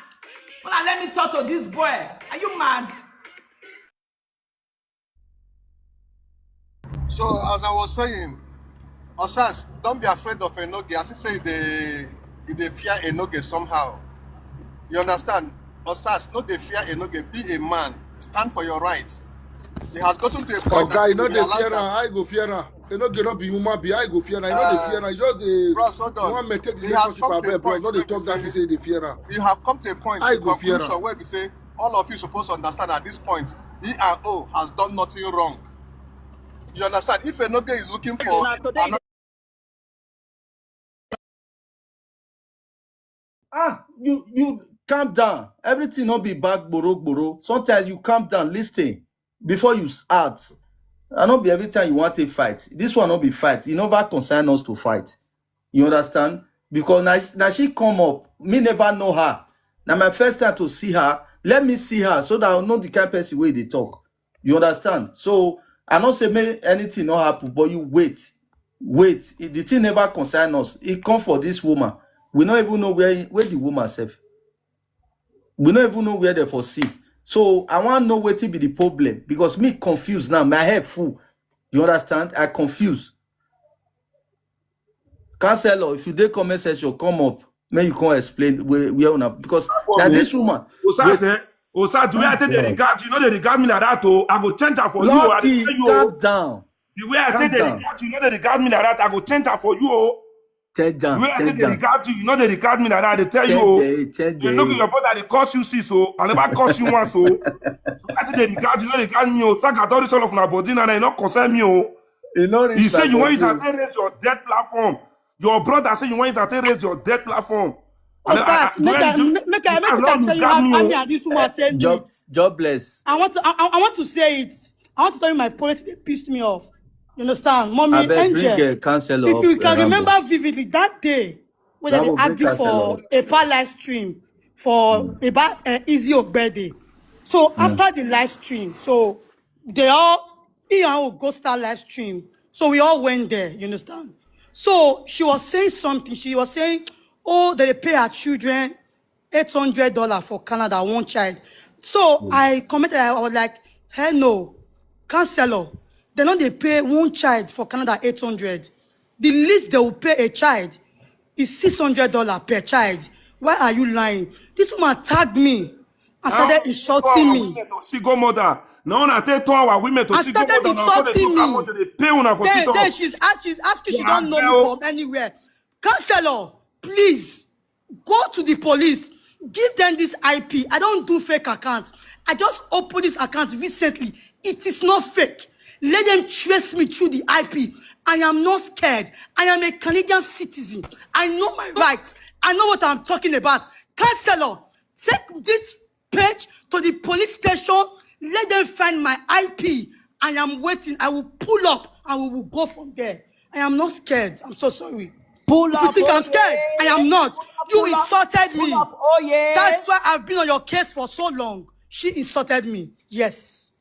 when I let me talk to this boy. Are you mad? So as I was saying, Osas, don't be afraid of Enoge. As he say they they fear Enoge somehow. You understand? Osas, no they fear Enoge. Be a man. Stand for your rights. He has gotten to a point Oga, that you know he they realized fear her. that I go fear her. Enoge not be human being. I go fear her. You know they uh, fear her. Just the bros, hold on. one maintain the He has relationship. come I to a beg, bro. point No, they where we talk that to say say they fear her. You have come to a point, I a go fear conclusion her. Where we say all of you supposed to understand at this point, E R O has done nothing wrong. You understand? If Enoge is looking for Una today another Ah, you you calm down. Everything not be back boro boro. Sometimes you calm down, listen before you s- act. I not be every time you want to fight. This one not be fight. You never concern us to fight. You understand? Because now, now she come up. Me never know her. Now my first time to see her. Let me see her so that I know the kind person way they talk. You understand? So I not say may anything not happen, but you wait, wait. It, the thing never concern us. It come for this woman. We not even know where where the woman self. We don't even know where they for see. So I want to know what be the problem because me confused now. My head full. You understand? I confuse. Counselor, if you dey comment section, come up. May you come explain where where una because For now me, this woman. Osas, Wait, eh? Osas, the way I take the God, regard you, you know the regard me like that. Oh, I go change her for you. Oh. I dey Lucky, tell you, oh. Calm down, The way I take calm the down. Regard you, you know the regard me like that. I go change her for you. Oh. Change The down, way I take change the down, Regard you, you know the regard me like that. I dey tell you, change oh. It, change You know, be It. Your brother dey curse you, see, so I never curse you once, so. So I take the regard you, you know the regard me, oh. Saga don reach all of my body, and I not concern me, oh. It no He reach say my you want body. It to raise your debt platform. Your brother say you want It to raise your debt platform. And I, I, Osas, make well, I you, make I you make are me not tell you regard how me, how oh. me and this woman take Job meet. job bless. I want to I, I I want to say it. I want to tell you my politics. They piss me off. You understand, mommy I beg bring Angel? A counselor If up, you can Rambo. Remember vividly that day when they Rambo, bring argue counselor for up. A P A live stream for about uh, Easy Ogbede. So after the live stream, so they all he and I go start live stream. So we all went there. You understand? So she was saying something. She was saying, "Oh, they pay her children eight hundred dollar for Canada, one child." So I commented, I was like, "Hell no, counselor. They know they pay one child for Canada eight hundred. The least they will pay a child is six hundred dollar per child. Why are you lying?" This woman tagged me and started insulting me. Single mother. Now I take two our women to single mother. Now they pay una for then, then she's she's asking, she don't know me from anywhere. Counselor, please go to the police. Give them this I P. I don't do fake accounts. I just opened this account recently. It is not fake. Let them trace me through the I P. I am not scared. I am a Canadian citizen. I know my rights. I know what I'm talking about. Counselor, take this page to the police station. Let them find my I P. I am waiting. I will pull up and we will go from there. I am not scared. I'm so sorry. Pull if you up, think I'm scared, I am not. You insulted me. That's why I've been on your case for so long. She insulted me. Yes.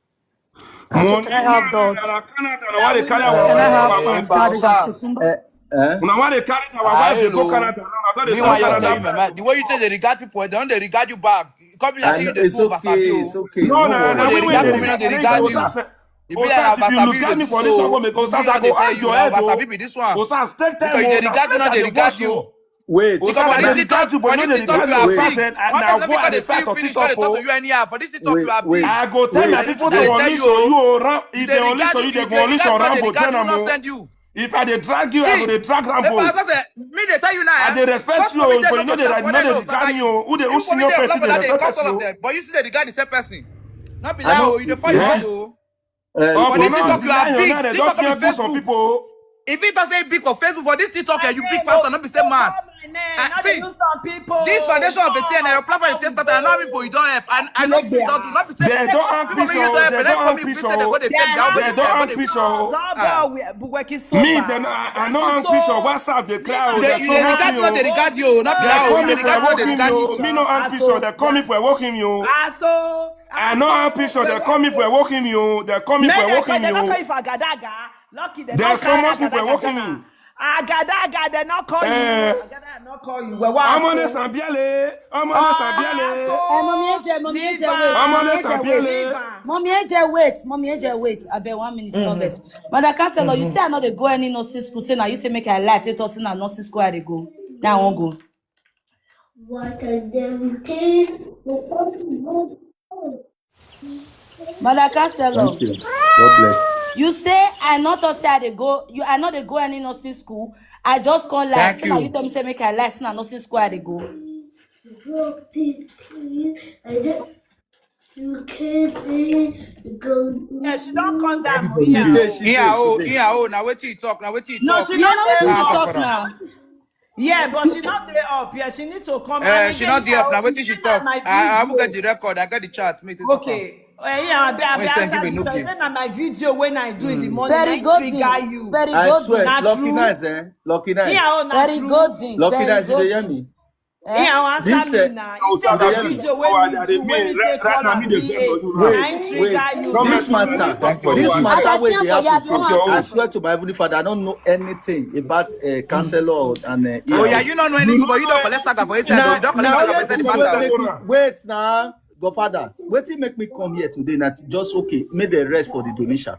Can I have dog? Canada, now why they carry Can I have our a dog? Eh, eh? Now why they carry our wife? They go Canada. Now they Meanwhile, go you tell me, Canada. Man, the way you take the regard people, they don't they regard you back. Come be like I say know, you dey it's do over okay, sabi it's o. Okay. No, No na na worry. They we regard dey people, no regard dey you. Regard you. Osas, E be like Osas, if you Abasabi look you at dey me do for this so. one, because Me Osas, I I dey go tell hide you your na head Abasabi o. be this one. Osas, take Because time you dey o. regard you, no That dey dey regard wash you. O. Wait. Because for this TikTok, for this TikTok you are big. One person fit come dey see you finish, come dey talk to you anyhow. For this TikTok you are big. I go tell my people to unleash on you. If they unleash on you, they go unleash on Rambo. Tell am o. If I dey drag you, I go dey drag Rambo. Me dey tell you now. I dey respect you, but you know they like, you know they regard me o. Who dey, who senior person dey respect you? But you see, they regard the same person. Not be like, oh, you dey fight o. For this TikTok, you are big. TikTok be Facebook. If it doesn't big for Facebook, for this TikTok, you big person, not be same mouth. See, this foundation of a T N, your platform, you taste better. I know people you don't help, and I know people don't do. Not be same. They don't have picture. They don't have picture. They don't have picture. Me, they no, I no have picture. WhatsApp dey cry o. They so much. They regard you. Not be like, oh, they regard you. They regard you. Me no have picture. They call me for working you. Ah, so I no have picture. They call me for working you. They call me for working you. Lucky they. There's so much people working you. Agadaga, they not call you. Agadaga not call you. Well, why? Omo ne Sambiele. Omo ne Sambiele. Mommy Eje, Mommy Eje, wait. Mommy Eje, wait. Mommy Eje, wait. Mommy Eje, wait. I beg one minute, no vex. Mother Counselor, you say I no dey go any nursing school. Say now you say make I lie. Tell us say na nursing school I dey go. Now I won't go. What a damn thing. Mother Counselor. Thank you. God bless. You say I not talk say I dey go. You I not dey go any nursing school. I just come lie. So now you tell me say make I lie. Say na nursing school I dey go. You can't go. Yeah, she don't come down. Yeah, oh, yeah, oh. Now wait till you talk. Now wait till you talk. No, she don't talk now. Yeah, but she not dey up. Yeah, she need to come. Uh, she not dey up. Now wait till she talk. I, I will get the record. I get the chat. Make it okay. Uh, yeah, I be, I be answer you. So I said na my video when I do in the morning. Very good. Trigger you. Very good. I swear, lucky nice, eh? Lucky nice. Yeah, oh, very good. Lucky nice. You hear me? Yeah, answer me now. If you video when me do, when me take call and me, I trigger you. This matter, this matter wey dey happen so, I swear to my heavenly Father, I don't know anything about uh, counselor and. Uh, oh yeah, you don't know anything, but you don't collect saga for inside. You don't collect saga for inside the matter. Wait now. Godfather, wetin make me come here today na just okay, make the rest for the donation.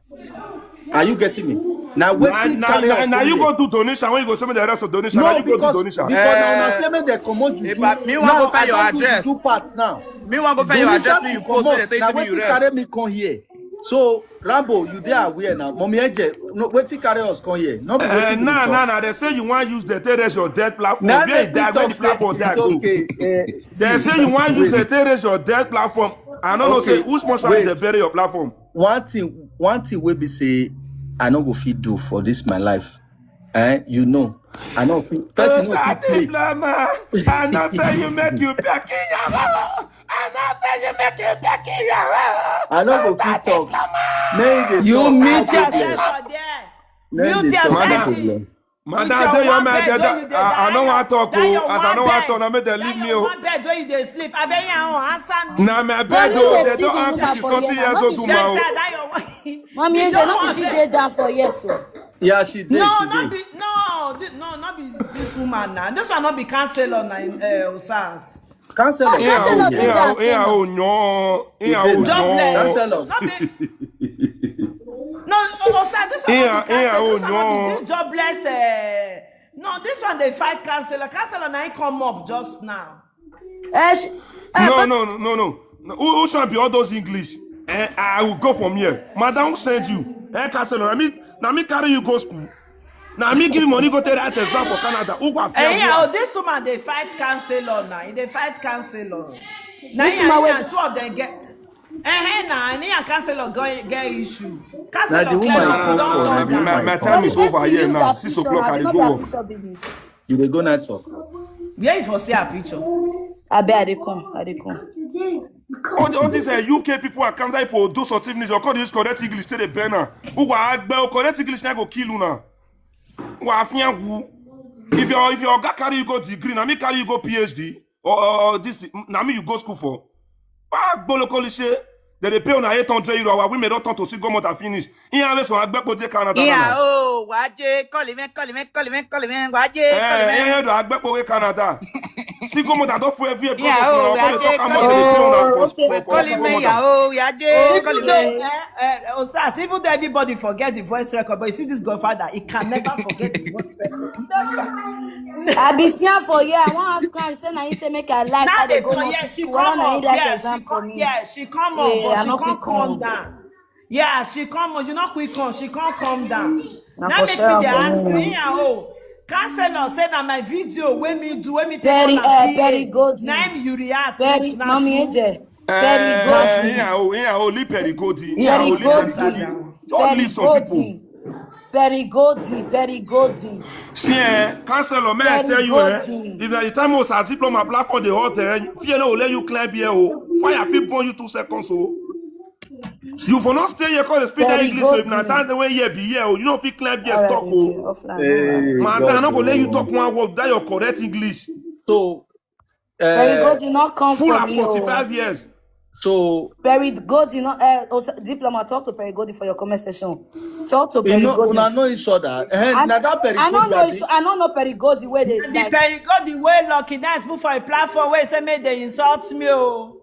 Are you getting me? Now wetin carry us come here? Now you go do donation when you go send me the rest of donation. No, because before now una say make dem comot juju. Me wan go find your address. Juju part now. Me wan go find your address. Me you post me say you rest. Na wetin carry me come here. So Rambo, you dey aware now. Mommy Eje, no, wetin carry us come here? No be wetin we talk. Nah, nah, nah. They say you wan use the take raise your debt platform. Where you die, where the platform die go? They say you wan use the take raise your debt platform. I no know say which month you dey bury your platform. One thing, one thing wey be say I no go fit do for this my life. Eh, you know, I no fit. Person no fit play. I no tell you make you back in your I no tell you make you back in your I no go fit talk. Make you mute yourself for there. Mute yourself. Madam, dey your mind. I no wan talk o. As I no wan talk, na make dem leave me o. One bed where you dey sleep. Abeg, answer me. Na my bed o. They don hang me since forty years old woman o. Mommy, Angel, no be she dey down for years o. Yeah, she dey. No, no be no, no, no be this woman now. This one no be counselor na, uh, Osas. Counselor. Counselor dey down too. Jobless. Counselor. No, Osas, this one no be counselor. This one no be this jobless. Uh, no, this one dey fight counselor. Counselor na him come up just now. Eh, she, eh, no, but no, no, no, no. Who, who should be all those English? Eh, I will go from here. Madam, who send you? Eh, counselor, I mean, na me carry you go school. Na me give you money go take that exam for Canada. Who go fear? Eh, yeah, oh, this woman dey fight counselor now. He dey fight counselor. This woman wey two of them get. Eh, eh, na, and he and counselor go get issue. Counselor na the woman you come for. My, my time is over here now. Six o'clock, I dey go work. You dey go night work. Where you for see her picture? Abeg, I dey come. I dey come. All, all these uh, U K people are counter people do something English. Or call this correct English, say the banner. Who go agbe o correct English na go kill una. Who go afian who? If your if your oga carry you go degree, na me carry you go P H D. Or, or, or this thing, na me you go school for. Why gbolokoli say they dey pay una eight hundred euro? Our women don turn to single mother finish. He have some agbekpo dey Canada. Yeah, oh, waje, call him, call him, call him, call him, waje, call him. Eh, eh, do agbekpo wey Canada. Single mother don full every episode. Yeah, oh, waje, call him, call him. Call him, yeah, oh, waje, call him. Eh, eh, Osas, even though everybody forget the voice record, but you see this godfather, he can never forget the voice record. Never. I be see am for here. I wan ask am say na him say make I lie. Now I dey they go come, one yeah, she school. come Wala na him up, like yeah, she exam for come, me. Yeah, she come Yeah, up, but I she no can't quick come come. Down. Yeah, she come up. You not quick come, she can't come down. Na Now for make sure me dey for ask you, me. Yeah, oh, counselor say that my video when me do, when me take Perry, on uh, and Perry P A. Goldie. Now you react. Perry, Now Mommy true. Angel. Perry Goldie. Yeah, oh, yeah, oh, leave Perry Goldie. Yeah, Perry oh, leave Perry Goldie. Goldie. Just Perry leave some people. Goldie. Perry Goldie. Perry Goldie. See, eh, counselor, may I Perry tell you, eh? Goldie. If na the time Osazi Plumber platform dey hot, eh, fear no let you climb here, oh. Fire fit burn you two seconds, oh. You for not stay here, call the speaker Perry English, so if na Goldie. That the way here be here, oh, you know if you climb here, All right, talk, baby, oh. Offline. Hey, Matter, I no go let you God, talk one word that your correct English. So, Perry uh, Goldie not come Full for at me. Oh. forty-five years. So, Perry Goldie, not uh, Osa- Diploma. Talk to Perry Goldie for your comment section. Talk to you Perry know, Goldie. Una know each other. Eh, I, na that Perry I don't Goldie, know. Abi? It's, I don't know Perry Goldie where they And the like. Perry Goldie way Lucky Nice put for a platform where say make they insult me. Oh,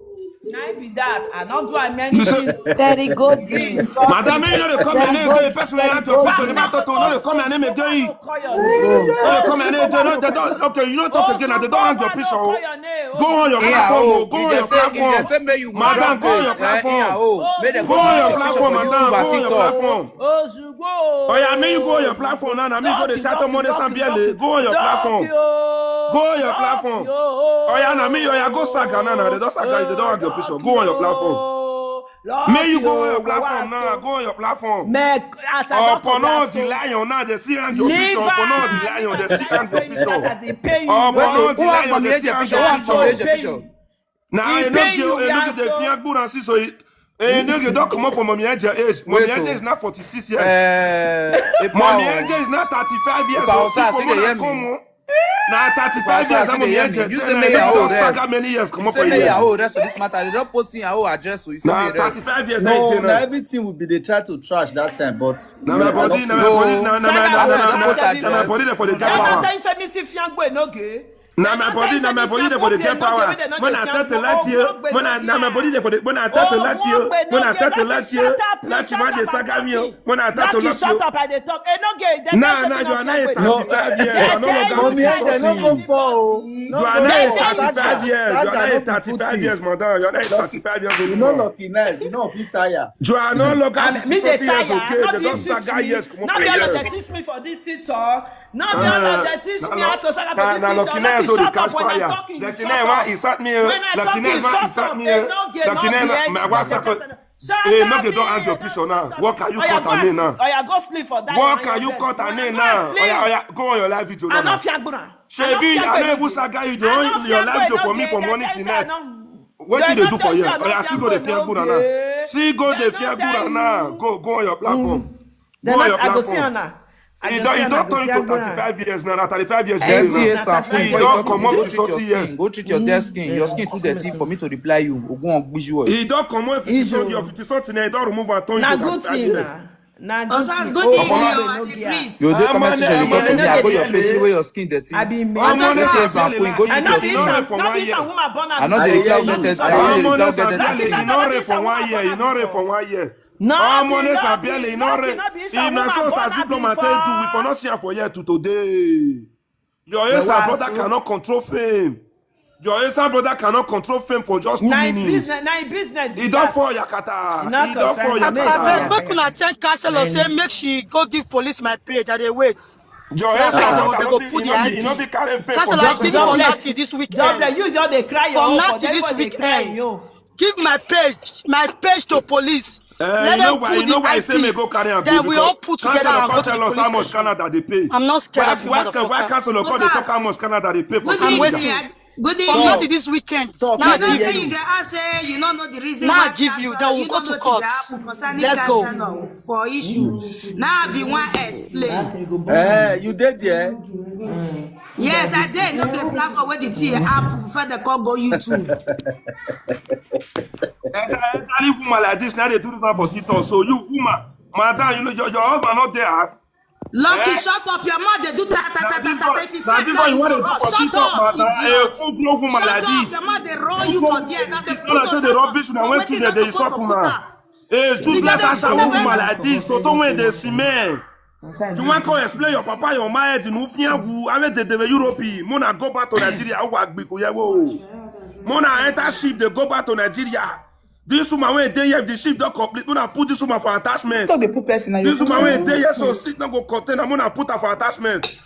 now be that. I not do I You say, anything. Perry Goldie. Insult Madam, me. you know they come and Perry name the Goldie. person where Perry have your picture. They Goldie. might talk to no, they come and name again. Call your No, name. they come and name. They, no, they don't. Okay, you know talk again. They don't hang your picture. Oh. Go on your Yeah, platform. oh, Oh. Go you on your just say, you platform. just say, may you Madam, drop go on this, your eh, platform. Yeah, oh, may they Go go on on your your picture platform, for madam. YouTube Go and on your TikTok. platform. Ozugbo. Oh yeah, may you go on your platform now. Now me go dey shout on Monday Sambia. Go on your platform. Go on your platform. Oh yeah, now me, oh yeah, go saga now. Now they don't saga you. They don't have your picture. Go on your platform. May you go on your platform now. Go on your platform. Make as I don't Upon all come the here so. lion now, they see hang your picture. Leave Upon all her. the lion, they see hang your picture. That they pay you. Upon Wait, all oh, the who have lion, they Mommy see Angel hang picture? your Who have Mommy picture. Angel picture? Now He I pay know you, you, I know you Yaso. Dey fear good and see so. Eh, no, you don't come up for Mommy Angel age. Mommy Wait, Angel oh. is now forty-six years. Eh, eh, Mommy pa, Angel is now thirty-five years Ipa old. Osa, People see, they wanna hear come me. on. Now thirty-five Pastor, years, see, I'm they hear Mommy me. Angel. You say Then may I your don't old rest. Saga many years come You up say for may your here. old rest for this matter. They don't post in your old address, so you say Now may rest. thirty-five years, No, now na you know. Everything we be dey try to trash that time, but Now my body, now my No. body, now now my Saga now no now dey now post now address. now my body there for the No. They don't power. tell you say me see fiangbo no gay. Now my body, now my body there for the get power. When I start to like you, when I now my body there for the when I start to like you, when I start to like you, like you want the Saga me, oh. When I start to like you. Shut up, I dey talk. Eh, no gay. Nah, nah, you are not a No, thirty-five years. You are no longer Mommy, I fifty no something. go fall. You No, are no, not a no, Saga, thirty-five years. You are Saga, not a no be thirty-five putty. years, madam. You are not a Lucky, thirty-five years old you know, woman. Lucky Nice, you know, fit tire. You are no longer And me dey fifty something years, tire. okay? No They be don't you Saga teach me. years. Come up No be for all years. of them teach me for this TikTok. No be all of them teach me how to Saga for this TikTok. No be Now, now, Lucky Nice, so they shut up catch when I'm fire. talking. Lucky Shut Nice, why up. insult me? When I Lucky talk, you Nice, why shut insult up. me? Eh, no gay, Lucky no Nice, gay. my WhatsApp. Shut Eh, up, no gay, don't eh, hang your no, picture now. shut up. What can you Oya, cut go and me and now? sleep. Oya, go sleep for that. What Oya, can you go cut and me and now? sleep. Oya, oya, go on your live video I now. no fiangbo. Shebi, I no even Saga you. They on your live video for me for morning till night. What you dey do for here? Oya, see go dey fiangbo now. See go dey fiangbo now. Go, go on your platform. Go on your I go see platform. Anna. He don, he don turn you to thirty-five years now. Na thirty-five years. Thirty years and He don comot to forty years. Go treat your dead skin. Your skin too dirty for me to reply you. Ogun on gbiju. He don comot fifty something. Your fifty something now, he don remove and turn you to thirty-five years. Na good Osas, thing. go Oh, dey Omo, here, they I no dey get. Breathe. You dey comment section, you talk to me. I go your Yes. face, where your skin dirty. I be me. Thirty years and queen, go I treat no your be skin. Isha. No be Isha woman born. I no dey reply, no text. I no dey reply, no get Omo, text. Nesa Biale, he no rape for one year. He no rape for one year. No, Omo, be Nesa not Biale, he be no not rape. be not be Isha If na woman so born. Sazi Bloma take do, we for not see am for here to today. Your Esa brother cannot control fame. Your Esa brother cannot control fame for just two Na him minutes. business, na him business. He don fall yakata. He don fall yakata. Abeg, make una tell counselor say make she go give police my page. I dey wait. Your That's Esa how brother they no go fit, put he the no fit, he no I P. fit carry fame for Counselor, just give two for minutes. Nati this Double, weekend. you just dey cry your For own, Nati but this everybody dey cry weekend. your own. Give my page, my page to police. Eh, Let you know them why? put You know the why I say may I P. go carry am go Then we all because put together counselor and go come to the tell us police how much station. Canada dey pay. I'm not scared Why, of you, why, why motherfucker. counselor come dey talk how much Canada dey pay for Good I'm Canada? waiting. evening. Good For evening. Nati this weekend. Now I You know give say you you. dey ask say you no know the reason Now why I give you. cancer, Then we you go no to know court. the happen concerning Let's go. Cancer law for issue. Now I be one explain. Eh, you dey there? Yes, I dey. No dey plan for where the thing happen before they call go YouTube. Elderly woman like this, now they do this one for TikTok. So you woman, madam, you know your, your husband not there as Lucky, Eh? shut up. Your mouth they do ta ta ta ta ta. If you Now say this now one you you want go to do run. for Shut TikTok, up, madam. A idiot. full grown woman Shut like up. this. Your mouth they run you for there. Now they Don't put say us the for rubbish now. When wetin today no they suppose sort to to put now. Am. A The toothless guy asha dey woman put like this. Toto when they see men. You wan come explain your papa, your mama head in Ufiangu, ave dedeve Europe, mona go back to Nigeria, uwa gbiko yewo. Mona enter ship, they go back to Nigeria. This woman wey dey here, if the ship don complete, mona put this woman for attachment. Stop dey put person na your This woman wey dey here so sick no go contain am, mona put her for attachment.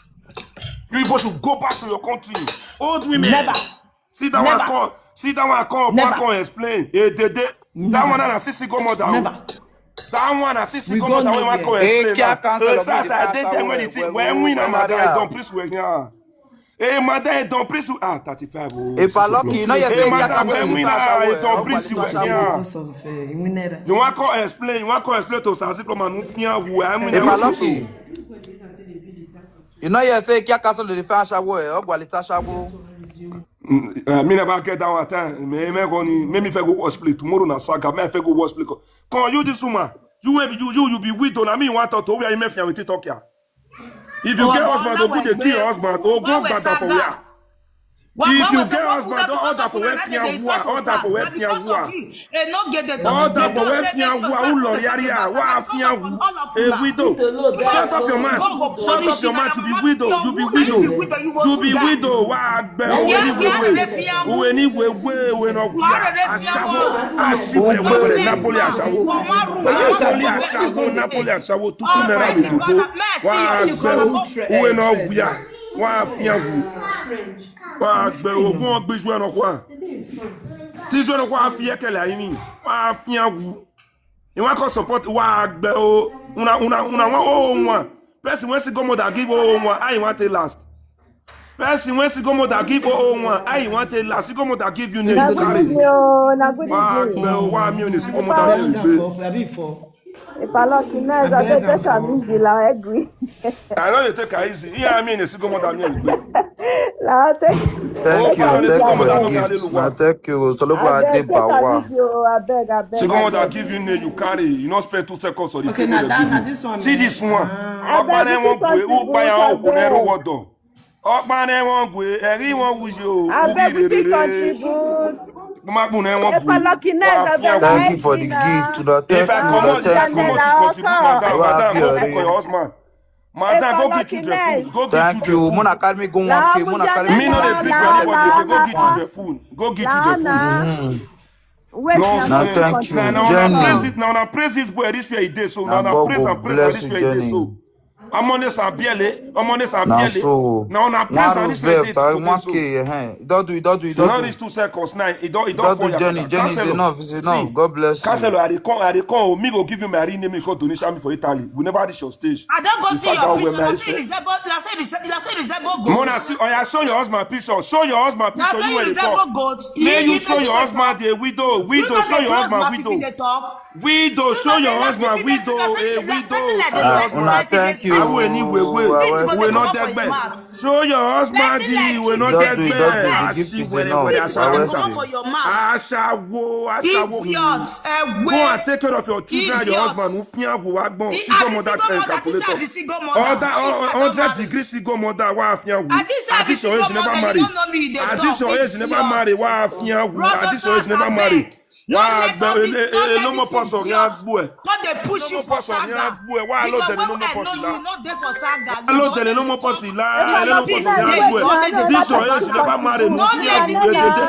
You people should go back to your country. Old women. Never. See that one Never. come. See that one come. Never. Come explain. Eh, they, they, That Never. one na sisi go mother. Never. That one na sisi We go go mother. Wey wan nowhere. come explain Eke now. Council Eh, of sir, Ministers I dey there when the thing. When we na Maria. Madam, don't please wait here. Eh, madam, don't please. Ah, thirty-five. Oh, If I six lucky, o'clock. you know you Eh, say madam, Council of when we Ministers na, shower, don't oh, please Council wait shower. here. Because of uh, Iwinera. You wan come explain? You wan come explain to Saziklo man? Ufiangu. I mean, If I I'm lucky, you know you say Kia Council of Defense shower, oh, Gwalita shower. Mm, eh, me never get that one time. Me, me go ni, me, me fe go watch play. Tomorrow na saga. Me fe go watch play. Come, you this woman. You will be, you, you, you be widow. Na me you want to, to where you may fear with talk here. If you Oh, get but husband, now go put the we're key your husband. Oh, go Why we back for saga? where? Why, If why you we get saga? husband, Who don't order that for for where where fear they were. insult us? Order for where Na fear because were. of you. E no get the talk. Order They for don't where say fear make were. us Who lori area? Why fear were? A widow. Shut up your mouth. Shut up your mouth. You be widow. You be widow. You be widow. Why gbẹ? Uwe ni wewe. Uwe ni wewe. Uwe no gba. Ashawo. Ashiwe wewe. Napoli ashawo. Napoli ashawo. Napoli ashawo. Tutu naira with tutu. Why gbẹ? Uwe no gba. Why fear were? Why gbẹ? Ogun ogbisu eno kwa. Tisu eno kwa fear kele ayini. Why fear were? You wan come support wa agbe o. Una, una, una wan oh one. Person wey see go mother give oh one. How you wan take last? Person wey see go mother give oh one. How you wan take last? See go mother give you name Na you good carry. evening o, na good Wa evening. agbe o, wa mi o ni see go mother Well name done you for, for, for. If I lucky nice, I Abeg beg am just for. am easy la agree. I no dey take am easy. Ihe a mi ni see go mother name you. La take. Thank you, Opa, thank you for the Opa, gift. Opa, Na thank you. Solobo Abeg take am Adebawa. easy o, abeg, abeg, She go want to abeg. give you name you carry. You no spend two seconds on the Okay, thing na wey that, na dem give you. this one, See eh? this one. Ah. Abeg, Opa na this wan one gwe, too Opa ya good, wan gwe, abeg. na ero wodo. Opa na wan gwe, eri wan wuji o, Abeg, ugi we fit rere. contribute. Kuma bu na wan Epa gwe. Lucky nice, Wa abeg, fia Thank you nice for the dinner. gift. Una If thank I you. Una comot, if I thank you. comot, you contribute, madam, Wa madam, fi go ore. cook for your husband. Madam, go give children food. Go give Thank children you. food. Mona carry me go one K. Mona carry me Me no dey drink for anybody. Go give children food. Go give children food. Wait, No Na sense. thank you, Na, na una Jenny. praise it. Na una praise this boy this way he dey so. Na Na una God praise go and praise bless this you, way he dey Jenny. so. Amone Sambiele, Amone Na Sambiele. so. Na una praise One and this way he Roosevelt, dey I so. one so. K, eh. Don't do it, don't do it, You don't don't do reach it. two seconds now. He don't, he don't Don't fall do your Jenny. father. Jenny is Cancelo. enough, is enough. See, God bless you. Cancelo, I dey come, I dey come. Me go give you my real name. Me go donation me for Italy. We never reach your stage. I don't go see Father, your where picture. my Na say resemble, na say resemble, na say resemble goat. Mona, see, oh yeah, show your husband picture. Show your husband Na picture. say You you where they resemble talk. goat. May You, you you show make your them husband talk. a widow. You Widow, know show they your do husband as if widow. they talk. Widow, You show know your they husband as if they widow. say A that widow. person like this Ah, person una like thank this. you. Awo eni wewe. Well, It well. go We dey not comot for degbe. your mouth. Show your husband Person like the we this not Just do it, just do it. degbe. The gift is Ashiwere enough. were It go dey comot for your mouth. Ashawo, ashawo. Idiot. Eh, Go and take care of your children and your Idiot. husband. Ufiangu wa gbon. Single mother and calculator. Other hundred degree single mother. Wa Afiangu. At this age, you never marry. At this your age, you never marry. Wa Afiangu. At this your age, you never marry. Wa gbe ele, ele, no more person ya gbo e. Come dey push you for saga. Wa lo tele no more person la. Lo tele no more person la. Ele no more person ya gbo e. This your age, you never marry. No let this idiot.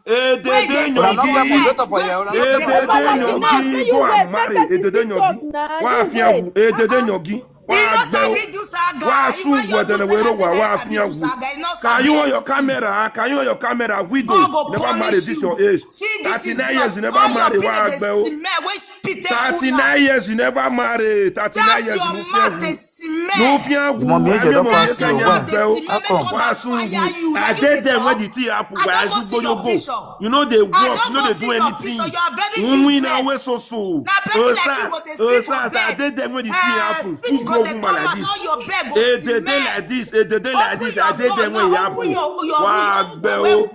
Edede nyogi. Edede nyogi. Go and marry. Edede nyogi. Wa Afiangu. Edede nyogi. Wa gbe o. Wa su wedene wero wa, wa Afiangu. Can you on your camera? Can you on your camera? Widow, never marry this your age. Thirty-nine years, you never marry. Wa gbe o. Thirty-nine years, you never marry. Thirty-nine years, you no fear who. No fear who. The mommy age don pass you. Why? How come? Wa su who. I dey there when the thing happen. Wa su go yo go. You know they work. You know they do anything. Unwi na we so so. Osa, osa, I dey there when the thing happen. Who go woman like this? Edede like this, edede like this, I dey there when it happen. Wa gbe o,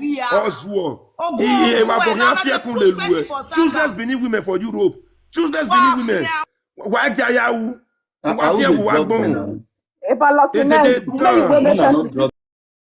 Ozuo. Iye ma bo yan fi ekun le lu e. Choose less Benin women for Europe. Choose less Benin women. Wa ja ya wu. Wa fi ekun wa gbon. If I lucky nice, you know you go make us